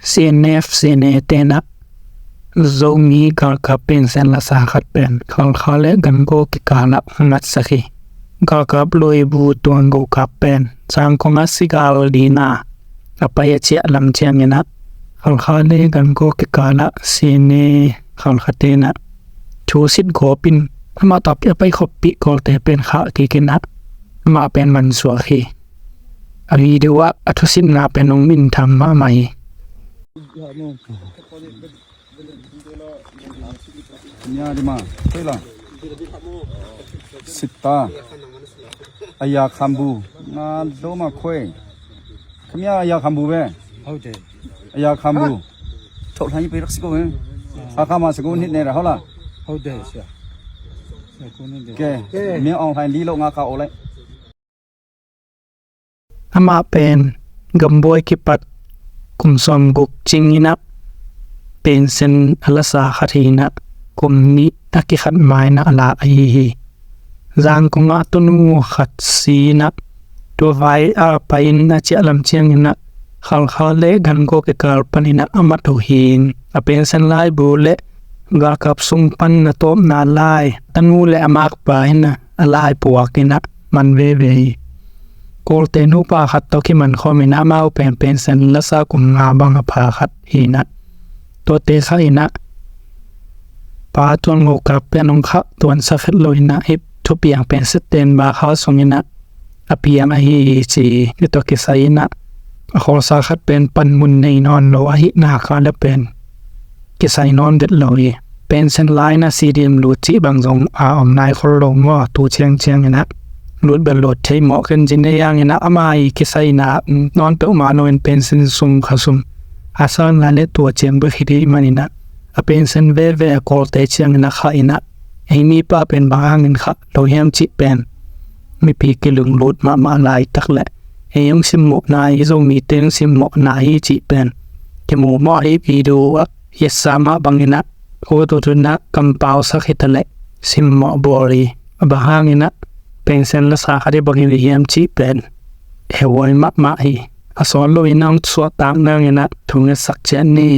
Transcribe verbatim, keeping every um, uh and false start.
C N F, C N A te in ah Zomi galkap pension lasa khat pen Khalkha le Gangaw kikal ah hong natsak hi. Galkap lawibu tuanggo kap pen Zangkong ah sigal dingin a pai a ciah lam ciangin ah Khalkha le Gangaw kikal ah C N A Khalkha te in ah thusit gawp in amah tawh a pai khoppih Kawlte pen khah kik in ah amah pen mansuak hi. A video ah a thusitna pen hong minthang mahmah hi. Nya di ma, koi la. Sita. Aya khambu. Nga do ma koi. Kamia aya khambu be. Hau de. Aya khambu. Thok lai pe rak siko he. Aka ma siko nit ne ra hau la. Hau de sia. Sia ko nit de. Ke. Mia ong lai li lo nga ka o lai. Amah pen gambuai kipat kum sawmguk cing in ah pension a lasa khat hi in ah kum nih a kikhat ma in ah a la ahi hi. Zangkong ah tunu khat si in ah tua vai a pai in a ciah lam ciangin ah Khalkha le Gangaw kikal pan in ah a mat uh hi. A pension laibu le galkap sung pan a tawpna lai tanu le a makpa in ah a lai puak in ah man veve hi. Kawlte nupa khat tawh kiman khawm in ah amau pen pension lasa kum nga bang a pha khat hi in ah tuate khah in ah pa tuanggo kap pen hong khah tuansak het lo in ah hih thupiang pen September kha sung in ah a piang ahi hi ci hi. Tua kisai in ah a khawlsa khat pen panmun nei nawn lo ahihna kha le pen kisai nawn det lo hi. Pension la in ah CDM lut cih bang zong a om nai khol lo maw, tu ciangciang in ah lut bel lut thei mawh khin ci nei ang in ah ama i kisaina nawn peuhmah lo in pension sum kha sum a san lai le tua ciang bek hi dih man in ah a pension veve a Kawlte ciangin a khah in ah ei mipa pen bang hangin khah lo hiam cih pen mipi kilunglut mahmah laitak le ei hong simmawhna hi, Zomite hong simmawhna hi cih pen kimu mawh hi. Video ah hiatsa mah bangin ah ko tu tun ah kampau sak hi ta leh simmawh bawl hi. A bang hangin ah pension lasa khat hi bangin hiam cih pen heuhuai mahmah hi. A sawt lo in ah hong suahtak nangin ah thungetsak ciat ni.